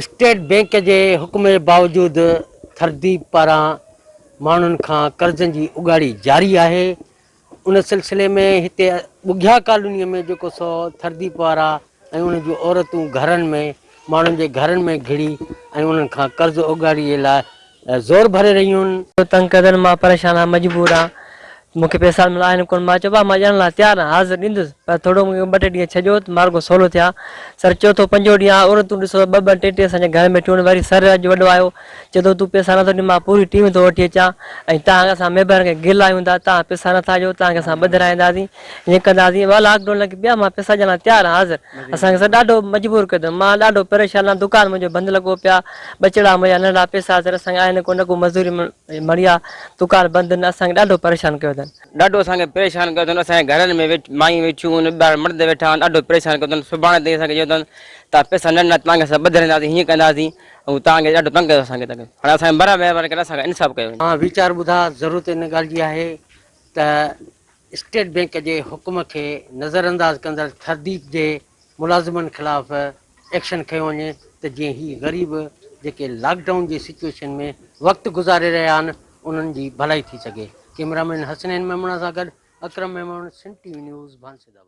State bank جي حڪم جي باوجود ٿرديپ پاران ماڻهن کان قرضن جي اڳاڙي جاري آهي ان سلسلي ۾ هتي ٻگهيا ڪالوني ۾ جيڪو سو ٿرديپ وارا ۽ انهن جون عورتون گهرن ۾ ماڻهن جي گهرن ۾ گهڙي ۽ انهن کان قرض اوڳاڙي جي لاء زور ڀري رهيون آهن. تنگ ڪندن مان پريشان آهيان مجبور آهيان مون کي پئسا مليا آهن ڪونه مان چيو ڀاء مان ڏيڻ لاء تيار آهيان حاضر ڏيندس پر ٿورو مون کي ٻه ٽي ڏينهن ڇڏيو ته مان رڳو سولو ٿيان سر چوٿون پنجون ڏينهن آهي عورتون ڏسو ته ٻه ٻه ٽي ٽي اسان جي گهر ۾ ويٺيون آهن وري سر اڄ وڏو آيو چئي ٿو تون پئسا نٿو ڏين مان پوري ٽيم ٿو وٺي اچان ۽ توهان کي اسان ميمبرن کي گل آيون ٿا توهان پئسا نٿا ڏيو توهان کي اسان ٻڌرائينداسين ائين ڪنداسين ڀاء لاڪ ڊائون لڳي پيا مان پئسا ڏيڻ لاء تيار آهيان حاضر اسان کي سر ڏاڍو مجبور ڪيو اٿن مان ڏاڍو پريشان آهيان دڪان منهنجو بند لڳو پيو آهي ٻچڙا منهنجا ننڍڙا پئسا سر اسان کي آهن ڪونه ڪو مزوري مڙي آ دڪان بند آهن اسان کي ڏاڍو پريشان ڪيو اٿن. ڏاڍو اسان کي پريشان ڪيو اٿن اسان جي گهرن ۾ مايون ويٺيون آهن ٻار مرد ويٺا آهن ڏاڍو پريشان ڪيو اٿن سڀاڻي تائين اسان کي چيو اٿن توهان پئسا نه ڏنا توهان کي اسان ٻڌرائينداسين هيئن ڪنداسين ۽ توهان کي ڏاڍو تنگ ڪيو اسان کي هاڻي اسان کي برا مهرباني ڪري اسان کان انصاف ڪيو وڃي. اوهان ويچار ٻڌا ضرورت ان ڳالهه جي آهي ته اسٽيٽ بينڪ جي حڪم کي نظرانداز ڪندڙ ٿرديپ جي ملازمن خلاف ايڪشن کنيو وڃي ته جيئن هي غريب جيڪي لاڪ ڊائون جي سچوئيشن ۾ وقت گذاري رهيا آهن انهن جي ڀلائي ٿي سگهي. ڪئميرا مين حسنين ميمڻ سان گڏ Akram Memon, Sindh T V news, Bhansidabad.